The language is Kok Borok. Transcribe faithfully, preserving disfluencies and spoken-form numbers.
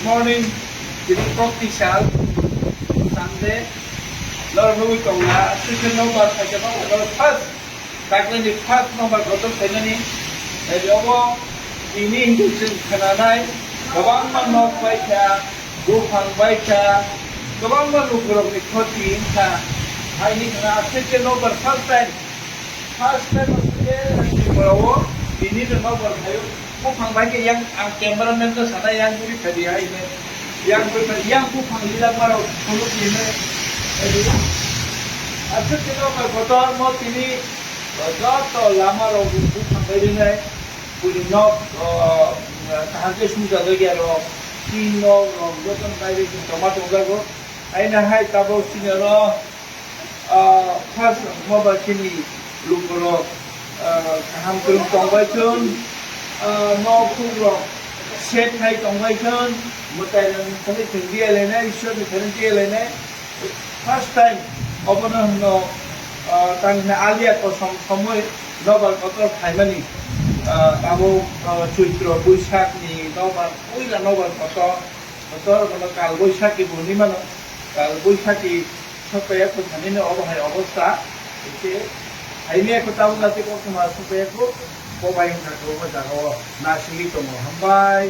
Morning, tini kokti sal, Sunday, lor nugwi tongla, sise nobar phaikha, nobar first, daklini first nobar kotor phaimani, obo tini hinwi chwng khnanai, kwbangma nok baikha, buphang baikha, kwbangma lukurokni khoti wngkha, haini khna sise nobar first time. First time o sile Tripura o tini no nobar phaio. Buphang bai khe yang ang cameraman no sana yang guri phadi hai ne. Yang guri phadi yang buphang lila maro khulu ki ne. Asuk ke nobar kotor mo tini joto lama rok buphang bai rinai. Buri nok kaham ke sumjak ya rok. Tin nok rok joto bai rinai tomato jago. Aina hai tabok sini oro. Ah, first nobar chini lukurok, ah, kaham kwrwng tongbai thun, ah, nok hukrok set khai tongbai thun, mwtai rok thani thung diya lainai, Ishwar ni thani diya lainai. First time obono hwno, ah, tang hwno aliya kosom somoi nobar kotor phaimani, ah, abo, ah, Choitro Boishak ni nobar, puila nobar kotor. Kotor bono Kal Boishakhi bo hinwi mano. Kal Boishakhi sokpaiya kwthanino obo hai obostha. Ese haini ekho tabuk nasi koktwma sokpaiya kho, bo bai wngkha khe obo jaga o nasingwi tongo. Hambai.